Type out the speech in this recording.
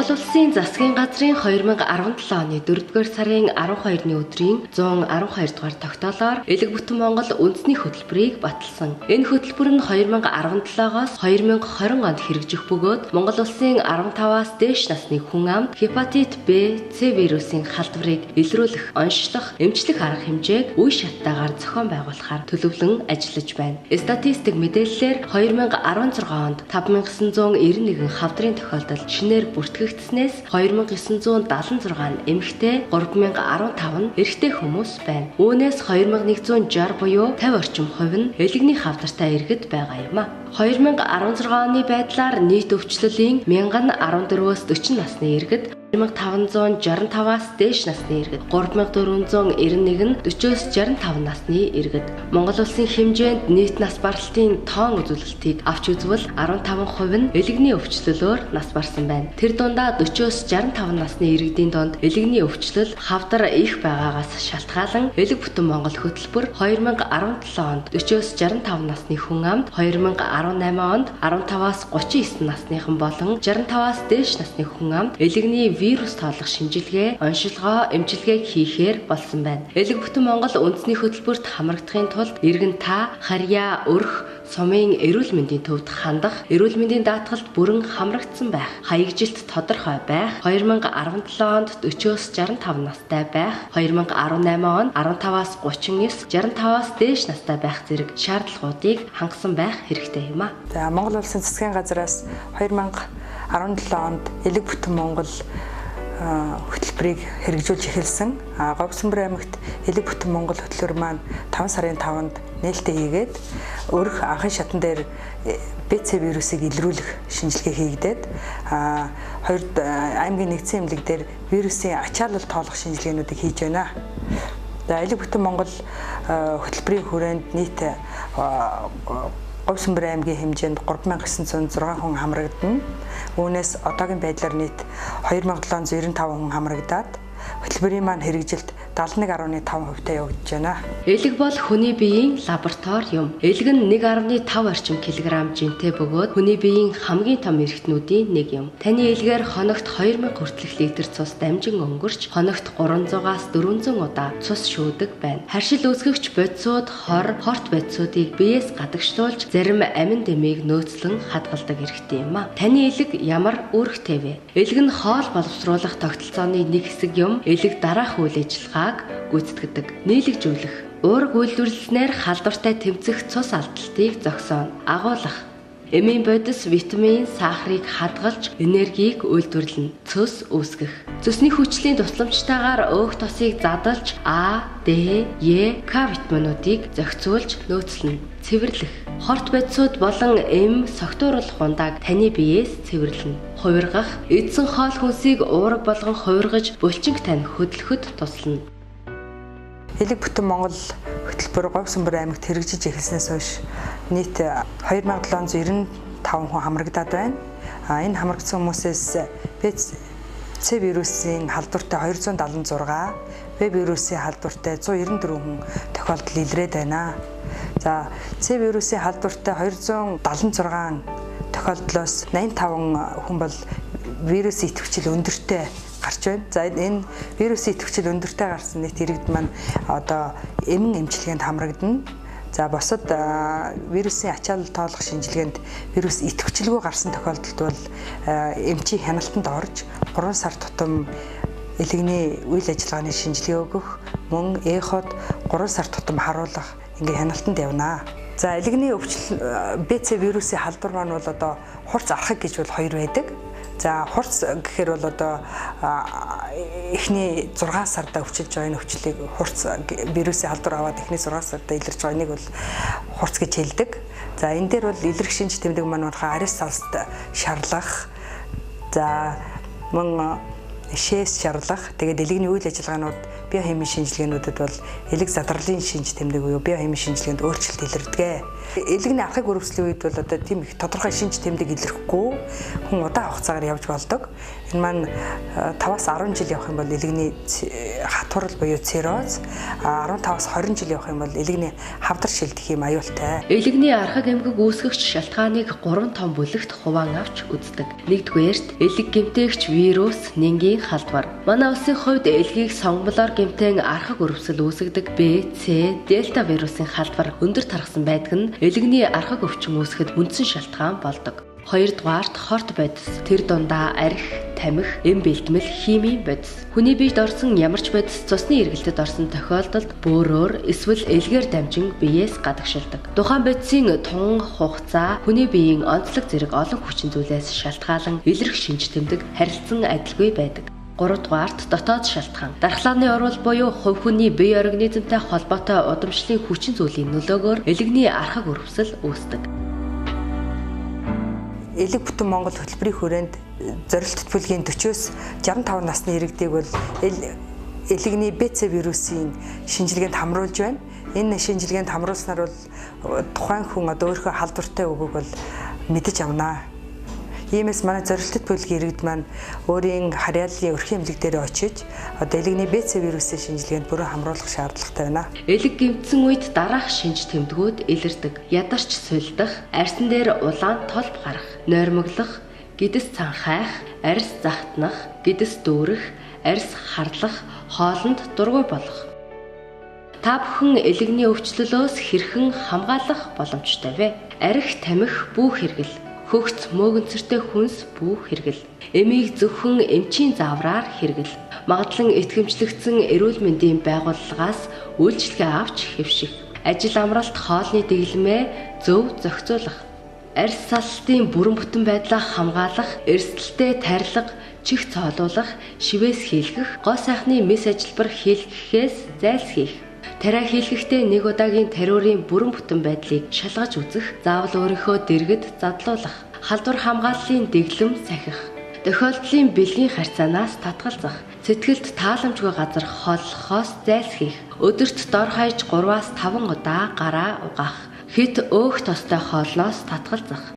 Монгол Улсын засгийн газрын 2017 оны 4-р сарын 12-ны өдрийн 112 дугаар тогтоолоор Элэг бүтэн Монгол үндэсний хөтөлбөрийг баталсан. Энэ хөтөлбөр нь 2017-оос 2020 онд хэрэгжих бөгөөд Монгол Улсын 15-аас дээш насны хүн амд гепатит Б, С вирусын халдварыг илрүүлэх, онцлох, эмчлэх арга хэмжээг үе шаттайгаар зохион байгуулахаар төлөвлөн ажиллаж байна. Статистик мэдээллээр 2016 онд 5991 хавдрын тохиолдол шинээр бүртгэгдсэнээс 2976 нь эмэгтэй, 3015 нь эрэгтэй хүмүүс байна. Үүнээс 2160 буюу 50 орчим хувь нь элэгний хавдартай иргэд байгаа юм а. 2016 оны байдлаар нийт өвчлөлийн 1014-өөс 40 насны иргэд, 1565-аас дээш насны иргэд, 3491 нь 40-оос 65 насны иргэд. Монгол Улсын хэмжээнд нийт нас баралтын тоон үзүүлэлтийг авч үзвэл 15% нь элэгний өвчлөлөөр нас барсан байна. Тэр дундаа 40-оос 65 насны иргэдийн дунд элэгний өвчлөл хавдар их байгаагаас шалтгаалan Элэг бүтэн Монгол хөтөлбөр 2017 онд 40-оос 65 насны хүн амд, 2018 онд 15-аас 39 насныхан болон 65-аас дээш насны хүн амд элэгний вирус тоолох шинжилгээ, оншилгоо, эмчилгээг хийхээр болсон байна. Элэг бүтэн Монгол үндэсний хөтөлбөрт хамрагдахын тулд иргэн та харьяа, өрх, сумын эрүүл мэндийн төвд хандах, эрүүл мэндийн даатгалд бүрэн хамрагдсан байх, хаягжилт тодорхой байх, 2017 онд 40-оос 65 настай байх, 2018 онд 15-аас 39, 65-аас дээш настай байх зэрэг шаардлагуудыг хангасан байх хэрэгтэй юм а. За, Монгол Улсын засгийн газраас 2017 онд Элэг бүтэн Монгол хөтөлбөрийг хэрэгжүүлж эхэлсэн. Говьсүмбэр аймагт Элэг бүтэн Монгол хөтөлбөр маань 5 сарын 5-нд нээлттэй хийгээд өрх анхын шатан дээр БЦ вирусыг илрүүлэх шинжилгээ хийгдээд, хоёр аймгийн нэгдсэн эмнэлэг дээр вирусын ачаалал тоолох шинжилгээнүүдийг хийж байна. За, Элэг бүтэн Монгол хөтөлбөрийн хүрээнд нийт Говьсүмбэр аймгийн хэмжээнд 3906 хүн хамрагдана. Үүнээс одоогийн байдлаар нийт 2795 хүн хамрагдаад хөтөлбөрийн маань хэрэгжилт 71.5% та явагдаж байна. Элэг бол хүний биеийн лаборатори юм. Элэг нь 1.5 орчим килограмм жинтэй бөгөөд хүний биеийн хамгийн том эрхтнүүдийн нэг юм. Таны элгээр хоногт 2000 хүртэлх литр цус дамжин өнгөрч, хоногт 300-аас 400 удаа цус шүүдэг байна. Харшил үүсгэгч бодисууд, хор, хорт бодисуудыг биеэс гадагшлуулж, зарим амин дэмийг нөөцлөн хадгалдаг эрхтэн юм а. Таны элэг ямар үүрэгтэй вэ? Элэг нь хоол боловсруулах тогтолцооны нэг хэсэг юм. Элэг дараах үйл ажиллагааг гүйцэтгэдэг. Нийлэгжүүлэх, уураг үйлдвэрлэснээр халдвартай тэмцэх цус алдалтыг зогсооно. Агуулах, эмийн бодис, витамин, сахарыг хадгалж энергийг үйлдвэрлэнэ. Цөс үүсгэх. Цөсний хүчлийн тусламжтайгаар өөх тосыг задалж А, Д, Е, К витаминуудыг зохицуулж нөөцлөнө. Цэвэрлэх. Хорт бодисууд болон эм согтууруулах ундааг таны биеэс цэвэрлэнэ. Хувиргах. Эдсэн хоол хүнсийг уураг болгон хувиргаж булчинг тань хөдлөхөд туслана. Элэг бүтэн Монгол хөтөлбөр Говьсүмбэр аймагт хэрэгжиж эхэлснээс хойш нийт 2795 хүн хамрагдаад байна. Энэ хамрагдсан хүмүүсээс С вирусын халдвартай 276, В вирусын халдвартай 194 хүн тохиолдол илрээд байна. За, С вирусын халдвартай 276 тохиолдлоос 85 хүн бол вирусын идэвхжил өндөртэй гарч байна. За, энэ вирусын идэвхжил өндөртэй гарсан нийт иргэд маань одоо эмэн эмчилгээнд хамрагдана. За, бусад вирусын ачаалал тоолох шинжилгээнд вирус идэвхжилгүй гарсан тохиолдолд бол эмчийн хяналтанд орж 3 сар тутам элэгний үйл ажиллагааны шинжилгээ өгөх, мөн эход 3 сар тутам харуулах ингээ хяналтанд явна. За, элэгний өвчлөл БЦ вирусын халдвар маань бол одоо хурц архаг гэж бол хоёр байдаг. За, хурц гэхээр бол одоо эхний 6 сарда өвчилж байгаа энэ өвчлөлийг хурц вирусын халдвар аваад эхний 6 сарда илэрч байгаа энийг бол хурц гэж хэлдэг. За, энэ дээр бол илэрх шинж тэмдэг маань болохоор арьс салст шарлах, за мөн шээс шарлах, тэгээд элэгний үйл ажиллагаанууд биохимийн шинжилгээнүүдэд бол элэг задарлын шинж тэмдэг буюу биохимийн шинжилгээнд өөрчлөлт илэрдэг. Элэгний архаг өрөвслийн үед бол одоо тийм их тодорхой шинж тэмдэг илэрхгүй хүн удаан хугацаагаар явж болдог. Энэ маань 5-аас 10 жил явах юм бол элэгний хатуурал буюу цирроз, 15-аас 20 жил явах юм бол элэгний хавдар шилдэх юм аюултай. Элэгний архаг эмгэг үүсгэгч шалтгааныг 3 том бүлэгт хуваан авч үздэг. Нэгдүгээрт элэг гэмтээгч вирус, нингийн халдвар. Манай улсын хувьд элгийг сонгомлоор гэмтэн архаг өрөвсөл үүсгэдэг Б, С, Дельта вирусын халдвар өндөр тархсан байдаг нь элэгний архаг өвчин үүсгэхэд үндсэн шалтгаан болдог. Хоёрдугаарт хорт бодис. Тэр дундаа арх, тамхи, эм бэлтгэл, химийн бодис. Хүний биед орсон ямар ч бодис цусны эргэлтэд орсон тохиолдолд бөөрөөр эсвэл элгээр дамжин биеэс гадагшилдаг. Тухайн бодисын тун, хугацаа, хүний биеийн онцлог зэрэг олон хүчин зүйлээс шалтгаалan илэрх шинж тэмдэг харилцан адилгүй байдаг. Гуравдугаарт дотоод шалтгаан. Дархлааны урвал буюу хувь хүний бие организмтай холбоотой удамшлын хүчин зүйлийн нөлөөгөөр элэгний архаг өрөвсөл үүсдэг. Элэг бүтэн Монгол хөтөлбөрийн хүрээнд зорилттой бүлгийн 40-оос 65 насны иргэдийг бол элэгний БЦ вирусын шинжилгээнд хамруулж байна. Энэ шинжилгээнд хамруулснаар бол тухайн хүн одоо өөрийнхөө халдвартай үгийг бол мэдэж авна. Иймээс манай зорилттой бүлгийн иргэд маань өөрийн харьяаллын өрхийн эмнэлэг дээр очиж одоо элэгний БЦ вирусын шинжилгээнд бүрэн хамруулах шаардлагатай байна. Элэг гэмтсэн үед дараах шинж тэмдгүүд илэрдэг. Ядарч сулдах, арьсан дээр улаан толб гарах, нойрмоглох, гэдэс цанхайх, арьс захтнах, гэдэс дүүрэх, арьс харлах, хоолнд дургүй болох. Та бүхэн элэгний өвчлөлөөс хэрхэн хамгаалах боломжтой вэ? Арх, тамхи бүү хэрэгэл. Хөгц мөөгөнцөртэй хүнс бүү хэрэгэл. Эмийг зөвхөн эмчийн заавраар хэрэгэл. Магадлан итгэмжлэгдсэн эрүүл мэндийн байгууллагаас үйлчилгээ авч хэвших. Ажил амралт хоолны дэглэмээ зөв зохицуулах. Арьс салтын бүрэн бүтэн байдлаа хамгаалах, эрсдэлтэй тарилга, чих цоолуулах, шивээс хийлгэх, гоо сайхны мэс ажилбар хийлгэхээс зайлсхийх. Тариа хийлгэхдээ нэг удаагийн тариурын бүрэн бүтэн байдлыг шалгаж үзэх, заавал өөрийнхөө дэргэд задлуулах, халдвар хамгааллын дэглэм сахих, тохиолдлын бэлгийн харьцаанаас татгалзах, сэтгэлд тааламжгүй газар хооллохоос зайлсхийх, өдөрт дор хаяж 3-5 удаа гараа угаах, хэт өөх тостой хоолноос татгалзах.